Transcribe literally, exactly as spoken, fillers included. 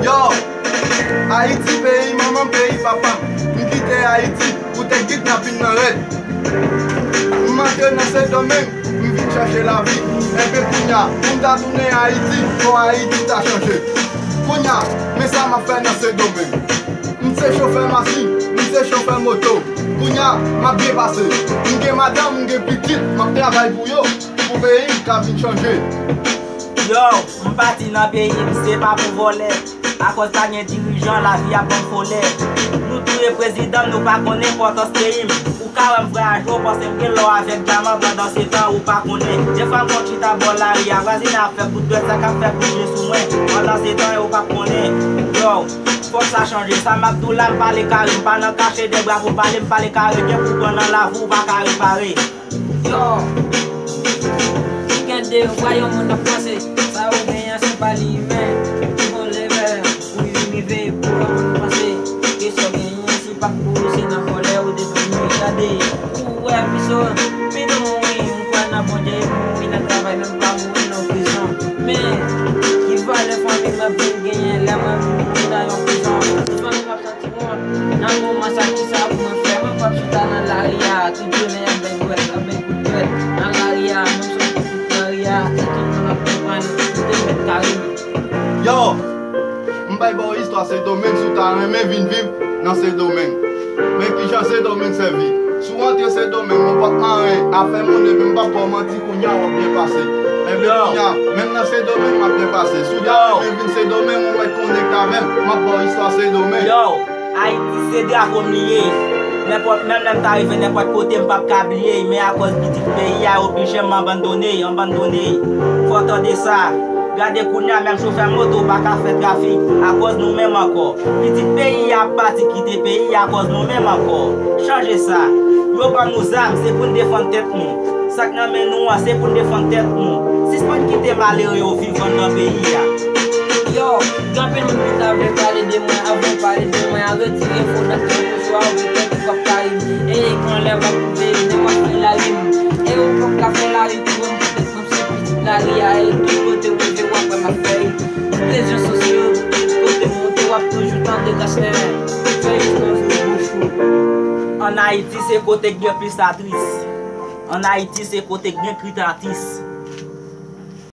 Yo, Ayiti peyi manman m, peyi papa m. M kite Ayiti pou te kidnapin nan rèd. M antre nan Sendomeng, m vin chèche lavi. Enben kounya, pou m ta tounen Ayiti, fò Ayiti ta chanje. Kounya, men sa m ap fè nan Sendomeng. M se chofè machin, m se chofè moto. Kounya, m ap byen pase. M gen madanm, m gen pitit, m ap travay pou yo, pou peyi m ka vin chanje. Yo, m pati nan peyi m, se pa pou vòlè. Akòz pa gen dirijan, lavi ap ban m folè. Nou touye prezidan m, nou pa konn enpòtans peyi m. Ou ka wè m vwayaje, ou panse m gen lò avèk dyaman, pandan se tan ou pa konnen. Defwa m konn chita bò lari a, vwazinay ap fè kout dwèt, sa k ap fè kout je sou mwen. Pandan se tan yo p ap konnen. Yo, fòk sa chanje. Sa m ap di w la, m pale kare, m pa nan kache de bra pou pale, m pale kare, gen pou pran nan lavi ou pa ka repare. Yo, li gen de vwa yon moun ap panse, sa ou genyen se pa li imen. Li gon leve pou li rive pou yon moun panse. Ke sa w genyen, si pa pou ou, se nan vòlè ou te vini. Gade, ou wè, piso, pido mouri, m kwè nan Bondye, mouri nan travay, menm pa mouri nan prizon. Men, ki valè fanmi mwen vin genyen, lè mwen mouri nan yon prizon? Tout fanmi m ap santi wont. Nan moman sa, kisa pou mwen fè? Mwen p ap chita nan lari a, tout jounen y ap bay dwèt, y ap bay kout dwèt. Nan lari a, menm si w pitit lari a, e tout moun ap konprann, ou te mèt kare. Yo! M bay ba w istwa Sendomeng si w ta renmen vin viv nan Sendomeng. Men kijan Sendomeng sèvi. Si w antre Sendomeng, ou p ap maren afè moun, epi m p ap ba w manti, kounya w ap byen pase. Enben kounya, menm nan Sendomeng, m ap byen pase. Si w ta renmen vin Sendomeng, ou mèt konekte avè m, m ap ba w istwa Sendomeng. Yo, Ayiti se drapo m li ye. Nenpòt, menm lè m ta rive nenpòt kote, m p ap ka bliye, men akòz pitit peyi a, yo oblije m abandone, abandone. Fò w tande sa. Gade kounya, menm chofè moto pa ka fè trafik akòz nou menm ankò. Pitit peyi a ap pati kite peyi a akòz nou menm ankò. Chanje sa. Yo ban nou zam, se pou n defann tèt nou. Sa k nan men nou an, se pou n defann tèt nou. Sispann kite malere yo viv nan peyi a. Yo, gen anpil moun ki ta vle pale de mwen, avan w pale de mwen, a retire fo dat nan bouch ou a, ou petèt ou p ap ka ri. E gen lè m ap rive, nèg w ap fè lari m. E ou p ap ka fè lari tou, m petèt m se pitit lari a, e tout kote w rive, w ap wè m ap fè ri. Tout lezyon sosyo, tout kote m monte, w ap toujou tande gastè. Fè espòs nan bouch ou. Ann Ayiti, se kote k gen plis atris. Ann Ayiti, se kote k gen kri atis.